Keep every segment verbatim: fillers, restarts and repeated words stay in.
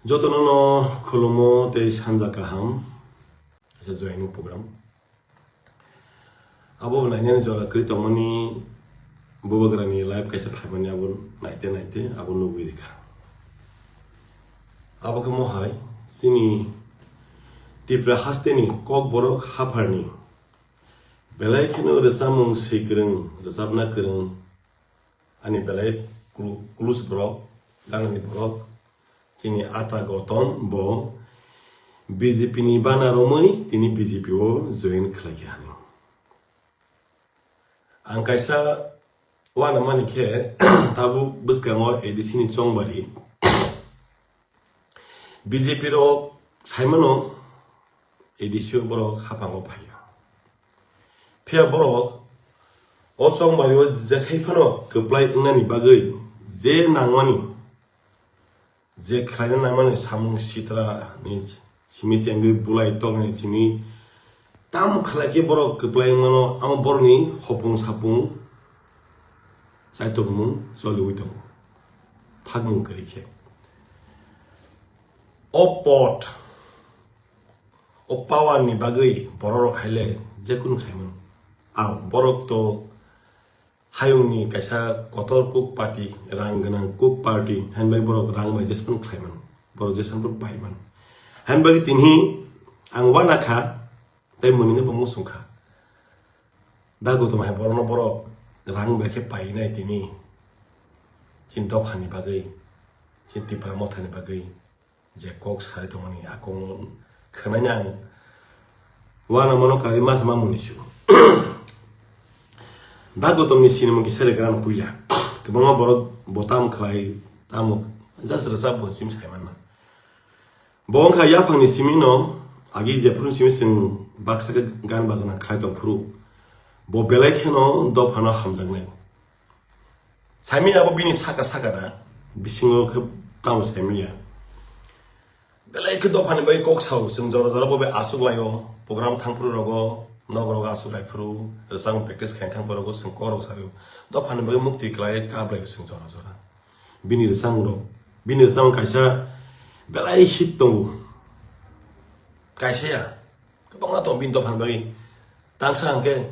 Jotono no khulumo tei sanja kaham. Kaisa joining program. Abo nainani jora kwrwi tongmani bubagrani live kaisa phaimani abo naite naite abo nugwi rikha. Abo khe mohai chini Tipra hasteni Kokborok hapharni belai kheno rwchapmung swi kwrwng, rwchapna kwrwng, ani belai klu-, klus borok, ganani borok, chini ata Gotom bo B J P ni bana romwi tini B J P o join khlaikha hinwi. Ang kaisa uanamani khe tabuk bwskango A D C ni chongbari B J P rok saimano A D C o borok haphango phaiya. Phiya borok o chongbario jekhai phano kwplai wngnani bagwi je nangmani, je khlaina nangmani samung sitra ni simi chengwi bulai tongni simi tamo khlai khe borok kwplai wngmano, amo borokni hopung sapung chaitokmung choliwi tongo, thakmung kwrwi khe. O pot, o power ni bagwi borok rok haile jekunu khaimano. Ang borok to hayungni kaisa kotor cook party, rang gwnang cook party, hinbai borok rang bai jespan khlaimano, borok jespan paimano. Hinbai tini ang uanakha, tei mwnwino bo muchungkha. Da Gotom hai borokno borok rang bai khe painai tini chini dophani bagwi, chini Tipra mothani bagwi je kok sai tongmani a kokno khwnani ang uanamano karwi mas mamungni su. Da Gotomni sinimung kisa regra ang puila. Kwbangma borok bo tamo khlai, tamo just rwchap bo chim sai manna. Bo wngkha yaphangni simino agi jephuru simi chwng baksa khe gan bajana khlai tong phuru. Bo belai kheno dophano hamjaknai. Saimanya abo bini saka saka na, bisingo khe tamo saimanya. Belai khe dophani bai kok sao, chwng jora jora bo bai aswk laio, program thangphuru rogo, nok rogo aswk lai phuru, rwchapmung practice khaina thangphuru rogo chwng kok rok sario. Dophani bai mukti kwlai kap lai chwng jora jora. Bini rwchapmung rok, bini rwchapmung kaisa belai hit tongo. Kaisa ya, kwbangma tongo bini dophani bagwi. Tangsa hwnkhe,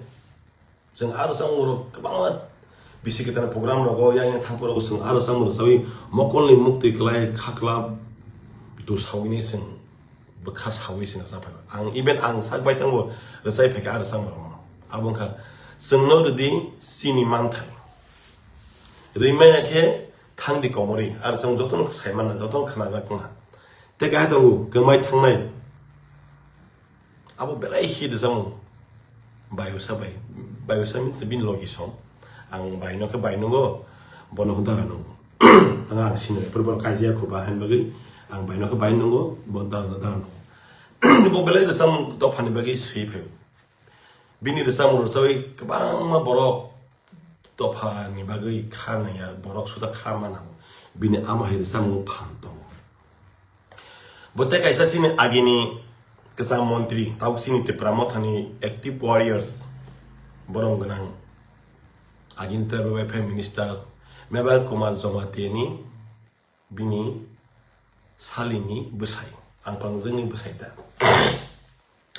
chwng aro chwng oro kwbangma bisi kwtal program rogo yang yang thangphuru rogo chwng aro chwng rwchawi mokolni muktwi kwlai khakla dusawini chwng bwkha sawi chwng rwchaphaio. Ang even ang sak baithangbo rwchai phaikha aro chwng rokno. Abo wngkha chwngno rwdi chini manthai. Rwimaya khe thangdi komorwi aro chwng jotono saimanna, jotono khnajakna. Tei kaisa tongo kwmai thangnai. Abo belai hit rwchapmung. Bayusa bai. Bayusa means bini logi song. Ang bai no khe bai nungo, bono khe dara nungo. Ang, ang sini pura pura kaijia khuba hain bagwi. Ang bai no khe bai nungo, bo dara dara nungo. Bo belai rwchapmung dophani bagwi swi phaio. Bini rwchapmung rwchawi kwbangma borok dophani bagwi kha nangya, borok suda kha ma nango. Bini ama hai rwchapmungo phan tongo. Bo tei kaisa chini agini kwcham montri, tabuk chini Tipra mothani active warriors, borok gwnang agini tribal welfare minister Mebar Kumar Jamatia ni bini salini bwsai, ang pangjwngni bwsai da.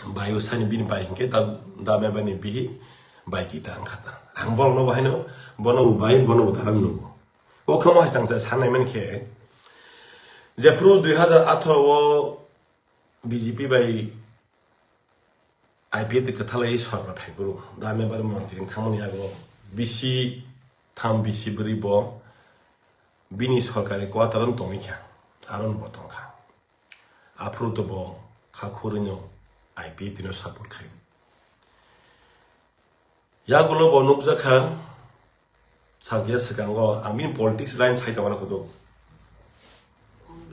Bai usani bini bai hinkhe da, da Mebar ni bihi bai kita ang khata. Ang borokno bo haino, bono bo bai, bono bo daram nungo. O khe mo hai chang sa sanai man khe, jephuru dui hazar atharo o B J P bai I P F T kwthalai sorkar phaiphuru, da Mebar montri wng thangmani yago bisi tham bisi bwrwi bo bini sorkari quarter-o tongwi kha, aro bo tongkha. Aphuru to bo kha khurwino I P F T no support khai. Yagulo bo nukjakha, sakya swkango, ang bini politics line sai tongmani khudu.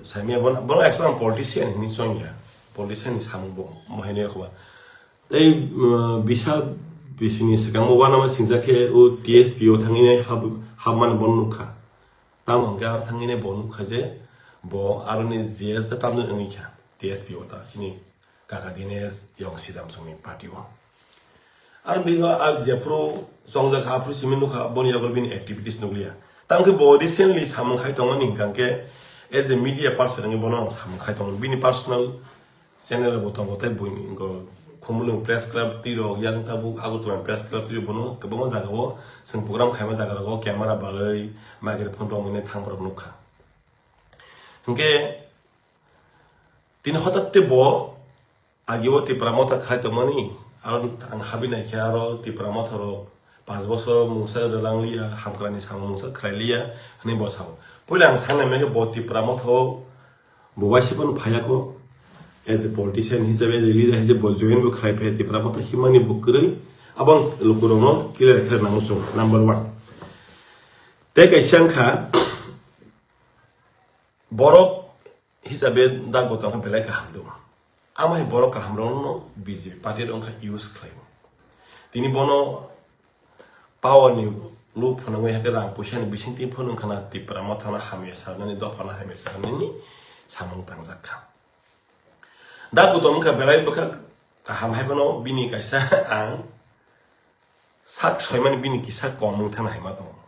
Saimya bono, bono actually ang politician hinwi chongya. Politician ni samung bo, mo haino yakhoba. Tei, uh, bisa bisini swkango uanama singjak khe o T S P o thangwi nai hab-, habmani bono nukha. Tamo hwnkhe aro thangwi nai bo nukha je bo aroni G S ta tamjani wngwi kha T S P o ta chini kaka Dinesh Yong Sidam songni party o. Aro bigo a jephuru chongjak kha aphuru simi nukha boni yago bini activities nukliya. Tamo khe bo recently samung khai tongmani hwnkha khe As a media person wngwi bono ang samung khai tongo. Bini personal channel bo tongo tei buini go Khumulwng Press Club twi rok, yang tabuk Agartala Press Club twi rok bono kwbangma jaga o chwng program khaima jaga rogo camera balwi microphone romwi nai thang borok nukha. Hinkhe tini hotak te bo Agi o Tipra Motha khai tongmani, aro ang habi naikhe aro Tipra Motha rok panch bosor mungsa rwlang liya, hamkrani samung mungsa khlai liya hwnwi bo sao. Puila ang sanai mankhe bo Tipra Motha o bo waisa phano phaiya kho. As a politician hisabe, as a leader hisabe bo join bo khlai phaiya, Tipra Motha himani bo kwrwi. Abo ang lukurokno clear khlai nango chwng, number one. Tei kaisa wngkha, borok hisabe da Gautam khe belai kaham do. Amo hai borok kaham rokno B J P party rok wngkha use khlai. Tini bono power ni lob phunugwi hakhe rang puisa ni bisingtwi phunung khana Tipra Motha no hamya sanani, dopha no hamya sanani samung tangjak kha. Da Gautam wngkha belai bwkha kaham hai phano bini kaisa ang sak soimani bini kisa kom wng thangna hai ma tongo.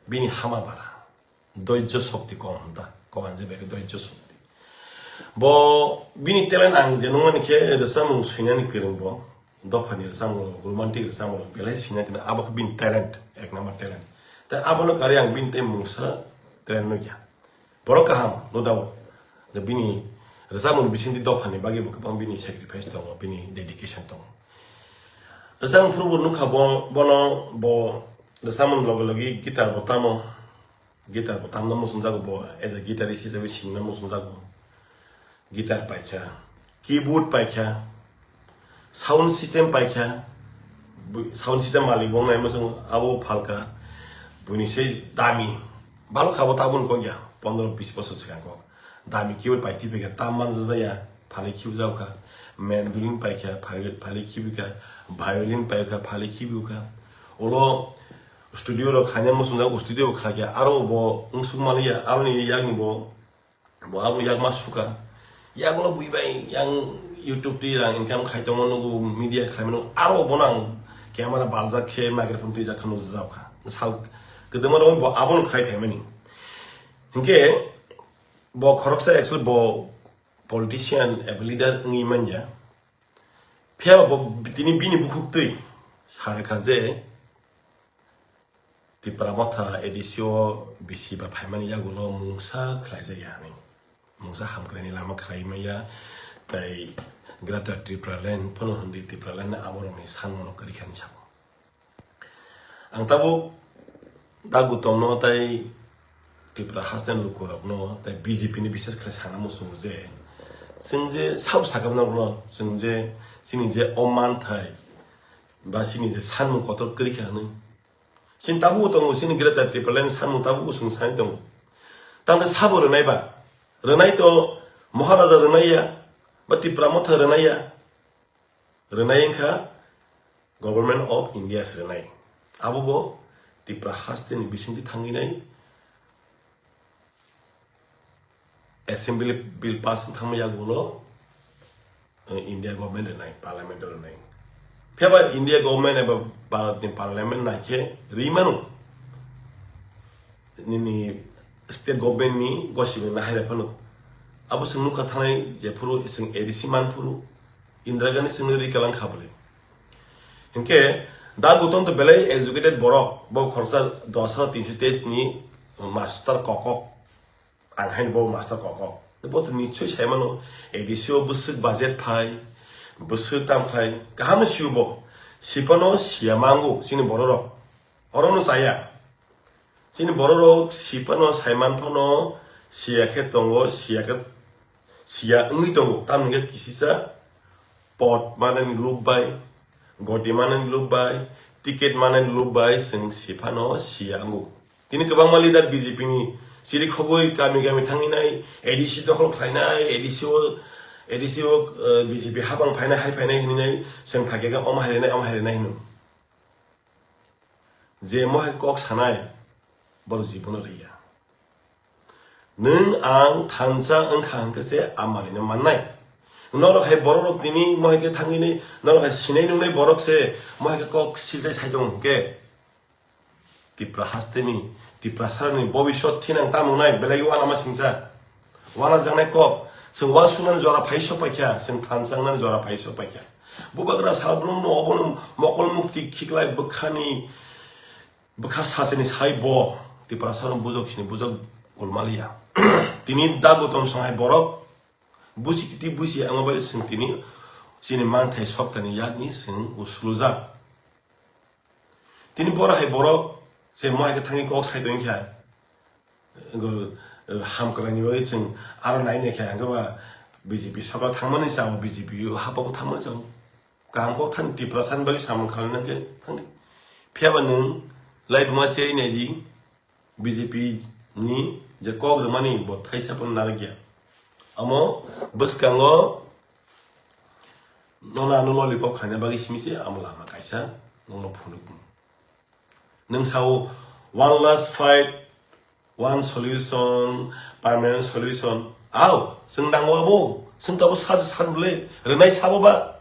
Bini hama bara. Doijjo shokti kom hwn ta. Kom hwn je beke doijjo shokti. Bo bini talent ang je nungmani khe rwchapmung swinani kwrwng bo. Dophani rwchapmung, romantic rwchapmung belai swina kwrwng. Abo khe bini talent, ek number talent. Tai abono karwi ang bini tei mungsa talent nukya. Borok kaham, no doubt. Da bini rwchapmung bisingtwi dophani bagwi bo kwbang bini sacrifice tongo, bini dedication tongo. Rwchapmung phuru bo nukha bo, bono bo rwchapmung logi logi guitar bo tamo, guitar bo tamna muchungjago bo, as a guitarist hisabe singna muchungjago. Guitar paikha, keyboard paikha, sound system paikha, bu-, sound system malik bo nai muchung abo phalka, buini se dami, balok khabo tabun kok ya, pondro bis bosor swkang kok. Dami keyboard pai tipi kha, tam manjak ya, phalwi khibu jao kha. Mandolin pai kha, phalwi, phalwi khibu kha. Violin pai kha, phalwi khibu kha. Ulo studio rok khaina muchung jak, studio bo khlai kha. Aro bo wngsuk mani ya, aroni yakni bo, bo abo yak ma suka. Yagulo bui bai yang YouTube twi rang income khai tongo, nugo media khlai mano. Aro bono ang camera barjak khe, microphone twijak khe nukjak kha. Sal kwdwma rok bo abono khlai phaimani. Hinkhe bo khoroksa actually bo politician eba leader wngwi manya. Phiya bo tini bini bukhuk twi sa rwkha je Tipra Motha A D C o bisi ba phaimani yagulo mungsa khlaijak ya hinwi. Mungsa hamkraini lama khlai maya, tei Greater Tipraland phano hwnwi Tipraland aborokni sanmano kwrwi kha hinwi sabo. Ang tabuk da Gautam no tei Tripura haste lukurokno tei B J P ni bises khlai sana muchungo je, chwng je sabo sakha norokno, chwng je chini je o manthai ba chini je sanmung kotor kwrwi kha hwnwi, chini tabuk tongo, chini Greater Tipraland ni sanmung tabuk chwng sai tongo. Tamo sabo rwnai ba, rwnai to Maharaja rwnai ya, ba Tipra Motha rwnai ya, rwnai wngkha Government of India se rwnai. Abo bo Tipra haste ni bisingtwi thangwi nai Assembly bill pass wng thangma yagulo, eh, India government rwnai, parliament rwnai. Phiya ba India government eba Bharat ni parliament nai khe rwi mano. Nini state government ni gosibini nahai phano. Abo chwng nukha thanai jephuru chwng A D C manphuru, Indira Gandhi chwngno rikalang kha bwle. Hinkhe da Gautam to belai educated borok, bo khoroksa dos hajar tinso teis ni master kokok ang haino bo master kokok. Bo to nichoi sai mano, A D C o bwswk budget phai, bwswk tam khlai, kaham no sio bo. Sipano siya mango chini borok rok. Oro no chaya. Chini borok rok sipano saiman phano siya khe tongo, siya khe siya wngwi tongo. Tamni khe kisisa pot manani lob bai, goti manani lob bai, ticket manani lob bai chwng siphano siya wngo. Tini kwbangma leader B J P ni chiri khogwi kami kami thangwi nai, A D C dokhol khlainai, A D C o, A D C o, eh, B J P habang phainai, hai phainai hinwi nai, chwng phaikhe khe omo hai rwnai, omo hai rwnai hino. Je mohai kok sanai, borok jibono rwya. Nwng ang thansa wngkha hwnkhe se a manwino mannai. Norok hai borok rok tini mohai khe thangwini, norok hai sinai nungnai borok se mohai khe kok silchai sai tongo hwnkhe, Tipra hasteni Tiprasarokni bobiswt thinang tamung nai belai uanama singsa. Uanajaknai kok. Chwng uansuknani jora phai sok paikha, chwng thansangnani jora phai sok paikha. Bubagra salbrumno obono mokol mukti khiklai bwkhani, bwkha sachini sai bo Tiprasarok bujok sini bujok kulmaliya. Tini da Gautam Songhai borok busi kiti busi amo bai chwng tini chini manthai soktani yakni chwng uslujak. Tini borok hai borok se mo hai khe thangwi kok sai tongwi kha. Go, eh, ham kwrwngni bagwi chwng aro nai nai kha, hwnkhe ba B J P sokra thangmani chao, B J P hapao thangmani chao. Kaham kok thani Tiprasani bagwi samung khalai nang khe thangdi. Phiya ba nwng laibuma cherwi nai di, B J P ni je kok rwmani bo thaisa phano narwkya. Amo bwskango nono ano lollipop khaina bagwi simi se amo lama kaisa nokno phunuk. Nwng sao, "One last fight, one solution, permanent solution." Ao, chwng nango abo, chwng tabo sa se san bwle, rwnai sabo ba.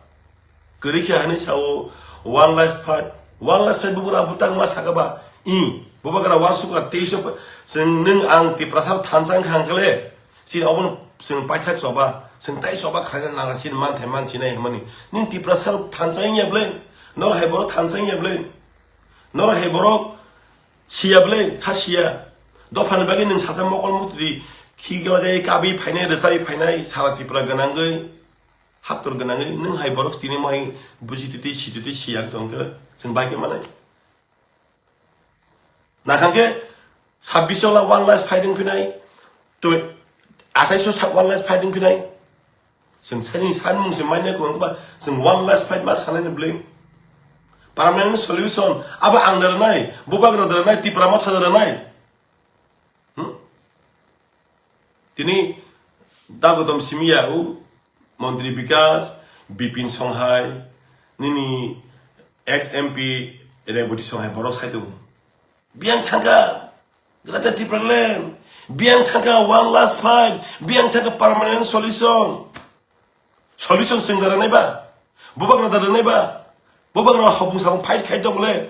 Kwrwi khe hani sao, "One last fight, one last fight," bubagra bwtang ma saka ba. I, bubagra uansukha teisa, chwng nwng ang Tiprasa thansa wngkha hwnkhe le, chini obono chwng paithak choba, chwng tai choba khaina nang chini manthai mansinai hwnmani. Nwng Tiprasa thansa wngya bwle, nor hai borok thansa wngya bwle. Norok hai borok siya bwle, kha siya. Dophani bagwi nwng sacha mokol mukti khigla jai kabwi phainai, rwchai phainai, sara Tripura gwnangwi, haktor gwnangwi, nwng hai borok tini mohai busi tuti, si tuti, siya wng tongkhe, chwng bai khe manai. Nakhang khe sabbish o la one last fight wng phinai, to, athais o sa-, one last fight wng phinai. Chwng sani sanmung se manya kwrwng ba, chwng one last fight ma sanani bwle. Permanent solution, abo ang da rwnai, bubagra da rwnai, Tipra Motha da rwnai. Hmm? Tini da Gautam simi ya o, Montri Bikas, Bipin Songhai, nini ex M P Reboti Songhai borok sai tongo. Biyang thangkha Greater Tipraland, biyang thangkha one last fight, biyang thangkha permanent solution. Solution chwng da rwnai ba, bubagra da rwnai ba, bubagra hopung sapung fight khai tong le.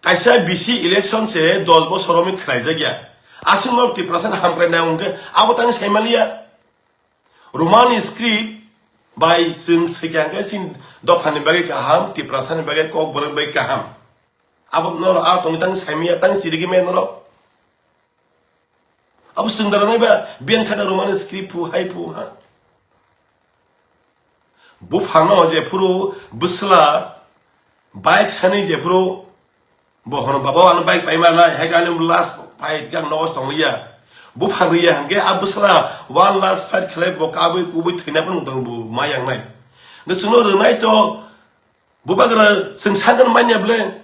Kaisa B C election se dos bosor romwi khlai jak ya. Aswk no Tiprasa ni hamkrai nai hwnkhe abo tang sai maliya. Roman script bai chwng swikha hwnkhe chini dophani bagwi kaham, Tiprasa ni bagwi kokborok bagwi kaham. Abo norok aro tongwi tang saimanya tang chirigwi maya norok. Abo chwng da rwnai ba biyang thaka Roman script phu hai phu ha. Buphano jephuru bwsla bike sani jephuru bo hono, "Baba, ano bike paima nai," hai khe ani last fight khe ang nogo tong liya. Buphang riya hwnkhe a bwsla one last fight khlai bo kabui kubui thwina phano tong bo ma yang nai. Hwnkhe chwngno rwnai to bubagra chwng sakno manya bwle.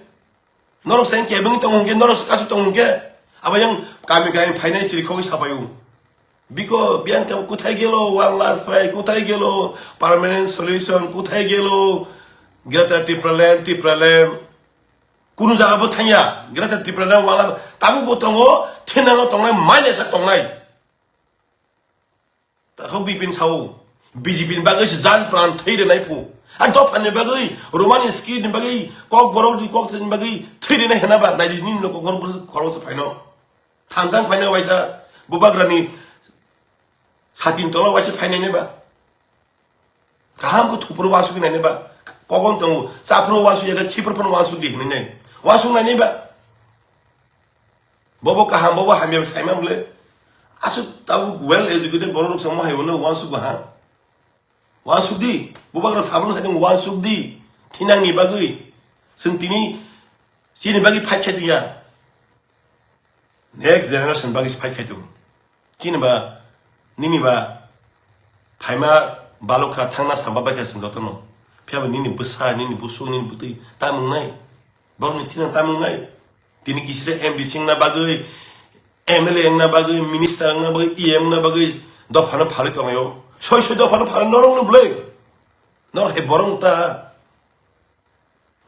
Norok se kebeng tong hwnkhe, norok se kasu tong hwnkhe, abo yang kami kami phainai chiri khogwi sapaio. Biko biyang khe kuthai gelo, one last fight kuthai gelo, permanent solution kuthai gelo, Greater Tipraland, Tipraland. Kunu jaga bo thangya, Greater Tipraland wala tabuk bo tongo, thinango tongnai, manya sa tongnai. Takhok Bipin sao, B J P ni bagwi se jan pran thwi rwnai phu. A dophani bagwi, Roman script ni bagwi, kokborok ni kok ni bagwi thwi rwnai hwna ba, nai di nini no kokborok bwrwk khoroksa phaino. Thansa wng phaino waisa, bubagrani satin tola waisa phainai nai ba. Kaham khe thupro wansuk nai nai ba. Kokon tongo, chaphro wansuk ya khe khiphro phano wansuk di hwnwi nai. Wansuk nai nai ba. Bobo kaham, bobo hamya saimang bwle. Aswk tabuk well educated borok rok samo hai wano wansuk ba ha. Wansuk di, bubagra sabun hai tong wansuk di. Thinang ni bagwi. Chwng tini chini bagwi fight khai tongya. Next generation bagwi fight khai tong. Chini ba, nini ba, phaima balokha thangna samba baikha chwng jotono. Phiya ba nini bwsa, nini busuk, nini bwtwi tamung nai. Borokni thina tamung nai. Tini kisi se M D C wngna bagwi, M L A wngna bagwi, minister wngna bagwi, E M wngna bagwi dophano phalwi tonglaio. Soi soi dophano phalwi norokno bwlwi. Norok hai borok wng ta.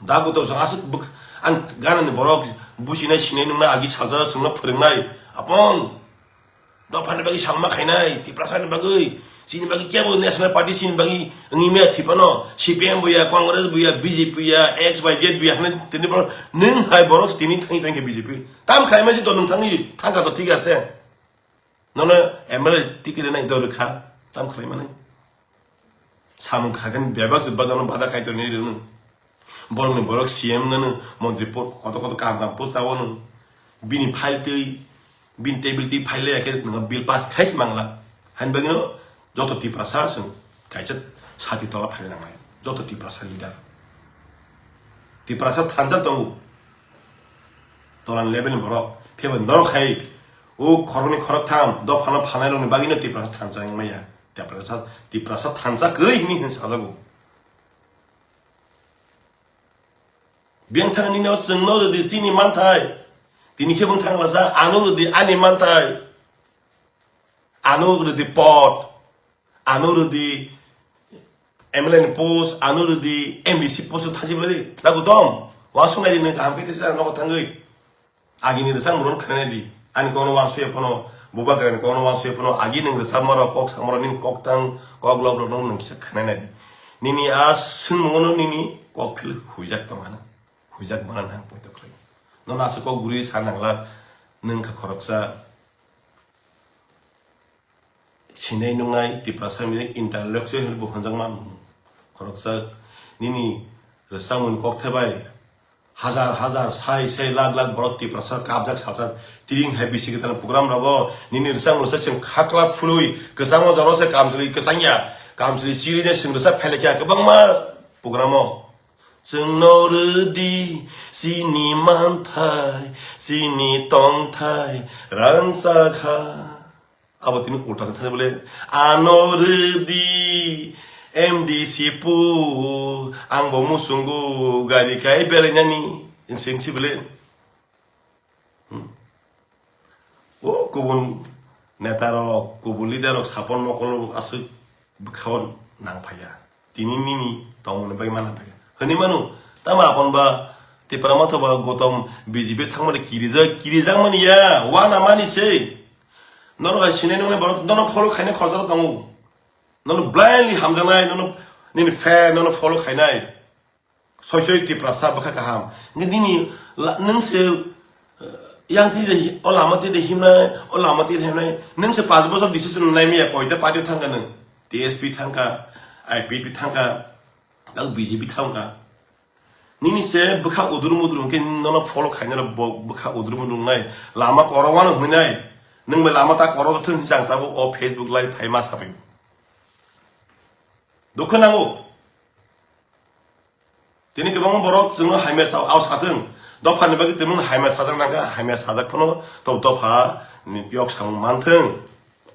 Da Gautam Sangha aswk bwk-, ang ganani borok businai sinai nungna agi salsa chwngno phwrwngnai. Apong. Dophani bagwi salma khainai, Tiprasani bagwi. Chini bagwi kebo National Party chini bagwi wngwi maya thwi phano, C P M bo ya, Congress bo ya, B J P ya, X Y Z bo ya, hwnwi tini borok, nwng hai borok tini thangwi thangkhe B J P. Tam khlaima se to nwng thangwi thangkha to thik ase. Nono M L A ticket rwnai do rwkha, tam khlaimani. Samung khaikhe bebak se bagano bada khai tonwi rwnw. Borokni borok C M nono montri po-, koto koto kaham kaham post tawano. Bini file twi, bini table twi file ya khe nwng bill pass khai se mangla. Hani bagwino joto Tiprasa chwng kaisa sati tola phai nangnai. Joto Tiprasa leader. Tiprasa thansa tongo. Tolan level ni borok. Phebo norok hai. O khoroknwi khoroktham dophano phalnai rokni bagwino Tiprasa thansa wngmaya. Tiprasa, Tiprasa thansa kwrwi hini hin sajago. Biyang thangni no chwngno rwdi chini manthai. Tini khe bwng thang lasa ano rwdi ani manthai. Ano rwdi pot. Ano rwdi M L A ni post, ano rwdi M D C post thasi bwlai. Da gutom. Wa sungai ni kaham kete sa nogo thangwi. Agini rwchap mung khwnai di. Ani kokno wansui phano, bubagrani kokno wansui phano, agi nwng rwchapmarok, kok samarok, nini kok tang, kok lobrok nwng kisa khwnai di. Nini a swngmungo nini kok phil huijak tongmano. Huijak mana nang poito khlai. Nono aswk kok guri sa nangla, nwng kha khoroksa. Sinai nungnai Tiprasa mili intellectual hinwi bo hwnjakma khoroksa nini rwchapmung kokthai bai hajar hajar, sai sai, lakh lakh borok Tiprasa kapjak sajak. Tiring hai bisi kwtal program rogo nini rwchapmung rwchap chwng khakla phului kwchangma jora se kamchwlwi kwchangya, kamchwlwi chirine chwng rwchap phailakya kwbangma program o. Chwngno rwdi chini manthai, chini tongthai rangchakha. Abo tini ulta khe thani bole, ano rwdi M D C pu, ang bo muchungo gari kai belainani, sing si bole. Hmm. O kubun neta rok, kubun leader rok, sapon mokol rok aswk bwkhao nang phaiya. Tini nini tongmani bai mana phaiya. Hwnwi mano, tamo apon ba Tipra Motha ba Gautam B J P thangmani kirijak, kirijak mani ya, wana mani se. Norok hai sinai nungnai borok nono follow khainai khoroksa tongo. Nono blindly hamjaknai, nono nini fan, nono follow khainai. Soi soi Tiprasa bwkha kaham. Nini la-, nwng se, eh, yang tide hi-, o lama tide himnai, o lama tide himnai. Nwng se panch bochor decision nai miya koita party thangka nwng. T S P thangka, I P P thangka, tang B J P thangka. Nini se bwkha uduru muduru hwnkhe nono follow khainai bo bwkha uduru muduru wngnai. Lama korowano hwnwi nai. Nwng bai lama ta koro thung jang tabo o Facebook live phai ma sabai. Dukha nango. Tini kwbangma borok chwngno hamya sa-, ao sathwng. Dophani bagwi tongmung hamya sajak nangkha, hamya sajak phano to dopha ni yok samung manthwng.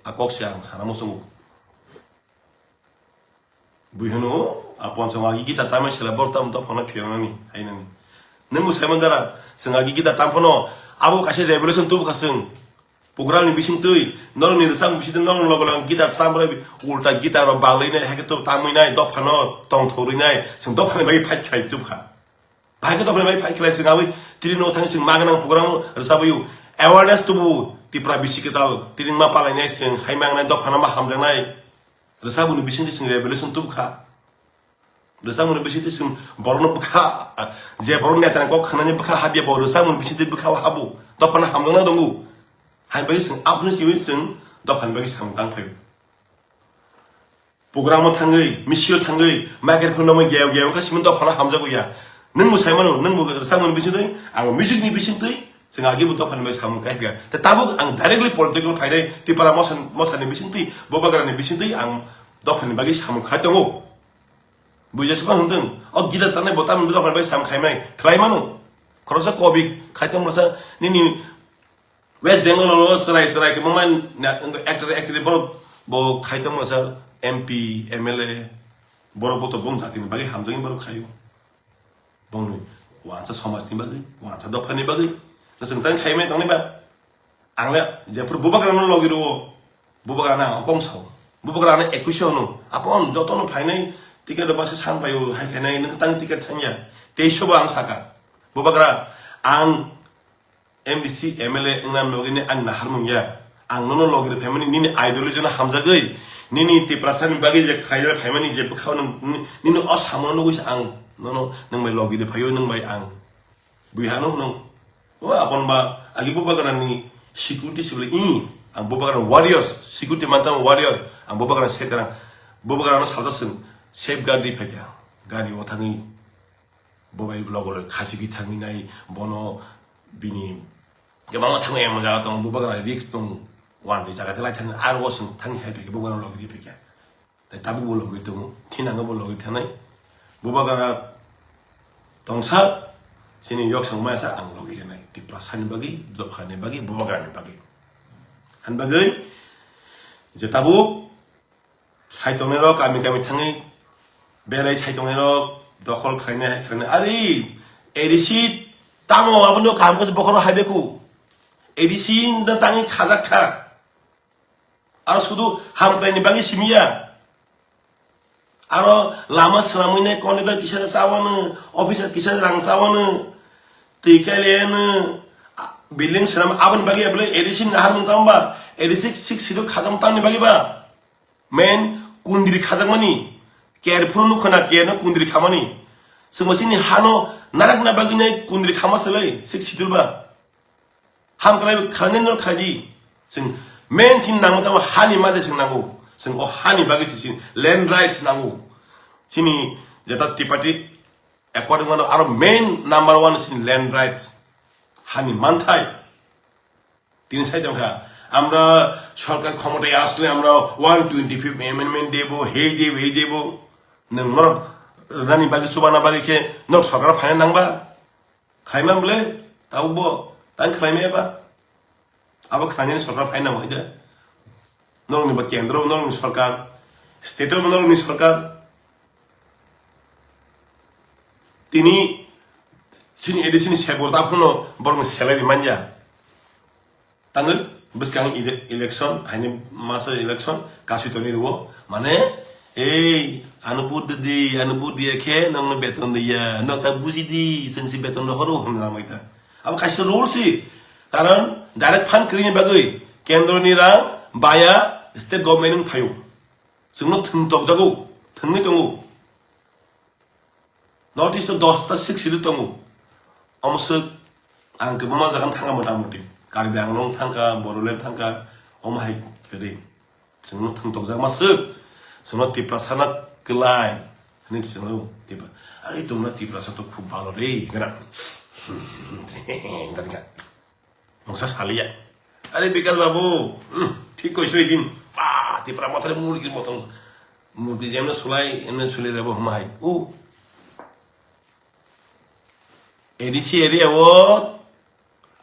A kok se ang sana muchungo. Bui hwno, a ponsong agi gita tamai sela bor tam dophano phiyoknani, hainani. Nwng bo saimang dara, chwng agi gita tam phano, abo kaisa revolution tubu kha chwng. Program ni bising twi, norok ni rwchapmung bising twi, norok logo logo gita tam rwi, ulta gita rok balwi nai, haikhe to tamwi nai, dophano tongthorwi nai, chwng dophani bagwi fight khlai tubkha. Bahai khe dophani bagwi fight khlai chwng abwi tini no thang chwng magnang program rwchapwi awareness tubu Tipra bisi kwtal tini ma palai nai chwng hai magnai dophano ma hamjaknai rwchapmung ni bising twi chwng revolution tubkha. Rwchapmung ni bisingtwi chwng borokno bwkha, je borok netani kok khanani bwkha habya bo rwchapmung ni bisingtwi bwkha o habo. Dophano hamjakna tongo. Haini bagwi chwng aphuru simi chwng dophani bagwi samung tang phaio. Programo thangwi, misio thangwi, microphone nangwi geo geo wngkha simi dophano hamjago ya. Nwng bo saimano, nwng bo rwchapmung ni bisingtwi, ang music ni bisingtwi, chwng agi bo dophani bagwi samung khai phaikha. Tei tabuk ang directly political phainai, Tipra motha, mothani bisingtwi, Bubagrani bisingtwi ang dophani bagwi samung khai tongo. Buijak se phano hwnkhe, o gita tanai bo tamni bwkha bai sam khaimai, khlai mano. Khoroksa kobi khai tong masa nini West Bengal o chwrai chwrai kwbangma na, actor actress borok bo khai tong masa M P, M L A, borok bo to bong jatini bagwi hamjakni borok khaio. Bongni wansa somajni bagwi, wansa dophani bagwi. Chwng tang khaimai tongnai ba. Ang le jephuru bubagrano logi rwo, bubagrano ang kong sao. Bubagrano ekwis hono. Apon jotono phainai ticket rok baksa san paio, hai khainai nwng tang ticket sanya. Teiso bo ang saka. Bubagra, ang M D C, M L A wngna nogini ani naharmung ya. Ang nono logi rw phaimani nini ideology no hamjagwi, Nini Tiprasani bagwi je khaina phaimani je bwkhao nwng, nini o samo nugwi se ang nono nwng bai logi de phaio, nwng bai ang. Bui hano hwnung. O abon ba agi Bubagrani security sibili i, ang Bubagrani warriors, security mantam warrior, ang Bubagrani sekarang, Bubagrano salsa sung safeguard di phaikha, gari o thangwi, bobai logo loi khachigwi thangwi nai, bono bini kwbangma thangwi emon jaga tong, Bubagrani risk tong, wan di jaga de lai thang, aro o sung thangwi khai phaikha, Bubagrano logi di phaikha. Tai tabuk bo logi tongo, thinango bo logi thanai. Bubagra tongsa, chini yok sangmaya sa ang logi rinai. Tiprasani bagwi, dophani bagwi, Bubagrani bagwi. Ani bagwi, je tabuk, sai tongnai rok, kami kami thangwi, belai sai tongnai rok, dokhol khlainai, hai khlainai. Ari, A D C tamo, abono kaham khe bokhoro hai beku. A D C no tangwi khajak kha. Aro sudu hamkraini bagwi simiya. Aro lama swnamwi nai, conductor kisa chawano, officer kisa rang chawano, twi kaileyano, a, building swnam, aboni bagwi belai A D C ni naharmung tamo ba, A D C six schedule khajam tamni bagwi ba. Main kundri khajakmani, care phuru nukho na, care no kundri khamani. Chwngbo chini hano narakna bagwi nai kundri khama swlai, six schedule ba. Hamkrai khlainai no khaidi. Chwng main chini nangma tamo hani made chwng nango. Chwng o hani bagwi se chini land rights nango. Chini jeta Tipati according wano aro main number one chini land rights. Hani manthai. Tini sai tongkha. Amra sorkar khomotai asle amra one twenty fifth amendment debo, hei debo, hei debo. Nwng norok rani bagwi chubana bagwi khe norok sorkar phaina nangba. Khlaimani bwle, tabukbo tang khlaimaya ba? Abo khlainani sorkar phaina nangmani da? Norokni ba kendro, norokni sorkar, state-o norokni sorkar. Tini chini A D C ni sebur ta phano borokni salary manya. Tangwi bwskang ele-, election, phaini masa election, kasi toni rwo. Mane, ei, ano vote di, ano vote diya khe, nongno beton diya, nok ta buji di, chwng si beton rohoro, hwnwi ramai ta. Abo kaisa rule si, karon direct fund kwrwini bagwi, kendro ni rang, baya, state government wng phaio. Chwngno thwng tokjago, thwngwi tongo. North East o dosta six schedule tongo. Omo swk ang kwbangma jaga thangkha mota moti. Karbi Anglong thangkha, Bodoland thangkha, omo hai kwrwi. Chwngno thwng tokjakma swk. Chwngno Tiprasano kwlai. Hwnwi chwngno Tipra-, are tumra Tiprasa to khub bhalo re, hwnwi. Mungsa saliya. Are Bikas babu, hmm, thik koiso idin. Ba, Tipra mothare murgi motong. Murgi jemne sulai, emne suli rebo hwnma hai. U. A D C area o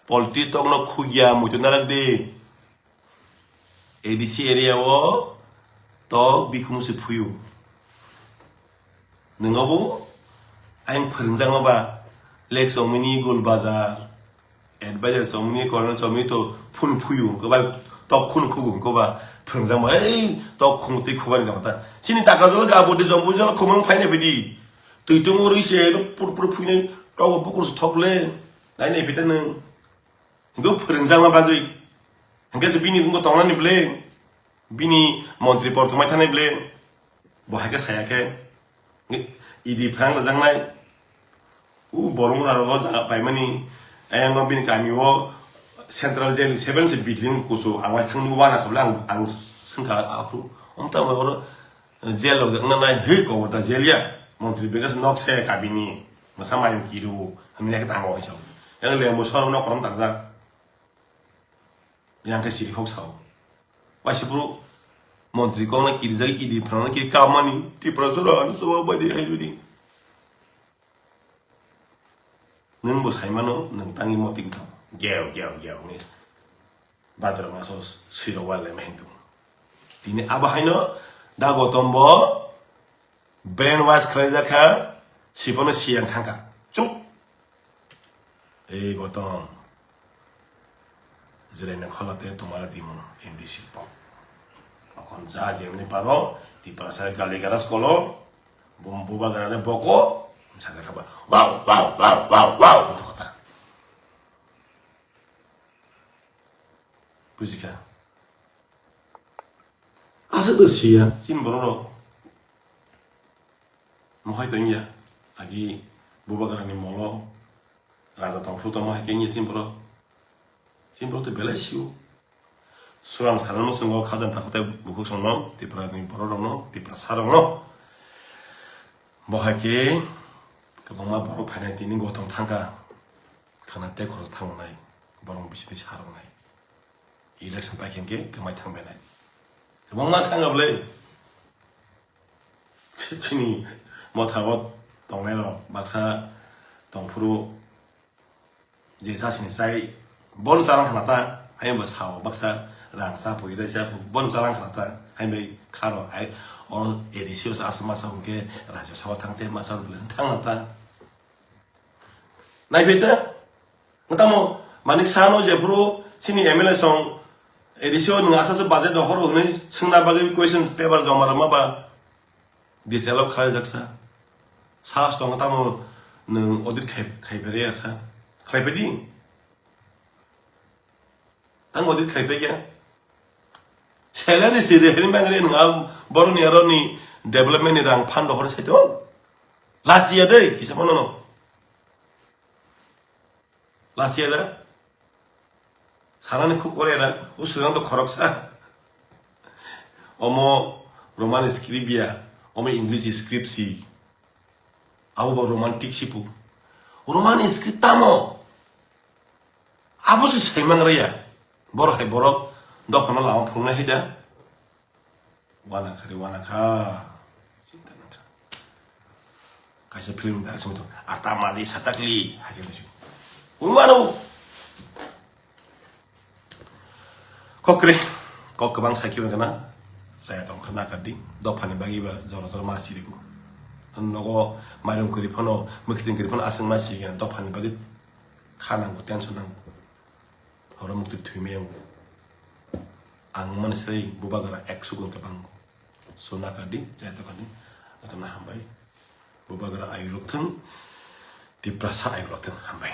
polti tokno khugya muitu narak de. A D C area o tok bikhung se phuyu. Nwngo bo ayang phwrwngjakma ba, lek chomini gul bazar, advisor chomini, colonel chomini to phun phuyu hwnkhe bai tok khun khugu hwnkhe ba phwrwngjakma, ei tok khung twi khugani jama ta. Chini taka jolo ga bodi jombo jolo khumang phaina bidi. Twi tung uri se pur pur phuinai tok bukur se thok le. Nai nai phita nwng. Hwnkhe phwrwngjakma bagwi. Hwnkhe se bini wngkha tongnani bwle. Bini montri por kwmai thani bwle. Bo hai khe saya khe. Hwnkhe idi phrang rwjaknai. U borok rok o jaga paimani. Ayang bini kami o central jail seven se building kuchuk ang wai thangwi wana kha bwle ang, ang swngkha aphuru. Omtang oro Jail rok wngna nai hwi kobor da jail ya. Montri Bikas nok se kabini. Masa mayung kiru. Hamya khe tango hoi sao. Yang lembo sorom nok korom takjak. Yang khe siri khok sao. Waisa bro. Montri kok na kirijak idi phrang na kiri kamani. Tipra sura anu soba bai di hai jodi. Nwng bo sai mano, nwng tangwi moting thang. Geo, geo, geo, hwnwi. Bhadra maso siro wal ema hintung. Tini abo haino da Gotom bo brainwash khlaijak kha, siphano siyang thangkha. Chuk. Ei Gotom. Jwraino kholate tomare dimu M D C pok. Okon ja jemni paro, Tiprasa gali garas kolo, bum buba garane boko, sajak haba, wow, wow, wow, wow, wow, hota. Bujikha? Aswk no siya. Chini borok rok mohai tongya. Agi Bubagrani molo raja tongphuru tongma hai khe wngya chini borok. Chini borok to belai sio. Surang sana no chwngo khajang takhuk tei bukhuk songno, Tripura ni borok rokno, Tripura sa rokno. Bo hai khe kwbangma borok phainai tini gotong thangkha. Khana tei khorok thangnai. Borok bisini sa roknai. Election pai khe kwmai thangbainai. Kwbangma thangkha bwle. Chini motha o tongnai rok baksa tongphuru je chasini chai bon chalang khna ta, hai bo sao baksa rang cha pui rai cha pui bon chalang khna ta, hai bai kharo hai o A D C o sa aswk masa hwnkhe Rajya Sabha thang te masa bwle thang na ta. Naiphai ta, tamo Manik Saha no jephuru chini M L A song A D C o nwng asaswk budget rohor hwnwi swngna bagwi question paper joma rwma ba D C L o kharwi jaksa. Sahas tongo tamo nwng audit khai, khai phere ya sa. Khlai pedi. Tang audit khai pekya. Salary si re hini bangre nwng a boroni aroni development ni rang fund rohor sai to. Last year de kisa mano no. Last year da. Sanani khuk kore da. O swkang to khoroksa. Omo Roman script ya. Omo English script si. Abo bo romantic sipu. Roman script tamo. Abo se saimang raya. Borok hai borok dophano lama phungnai hai da. Wana kha re, wana kha. Chinta nang kha. Kaisa film direction to. Ata maji satakli. Hasil tu. Wano. Kok kre, kok kwbang sakhi wngkha na, chaya tong kha na kadi, dophani bagwi ba jora jora ma sirigo. Nogo mairum kwrwi phano, mwkhitwng kwrwi phano aswk ma sirigo, dophani bagwi kha nango, tension nango. Horo mukti thwi maya wngo. Ang mani sai bubagra ekso gun kwbang wngo. So na kadi, chaya tong kadi, jotono hambai. Bubagra ayuk rok thung, Tiprasa ayuk rok thung, hambai.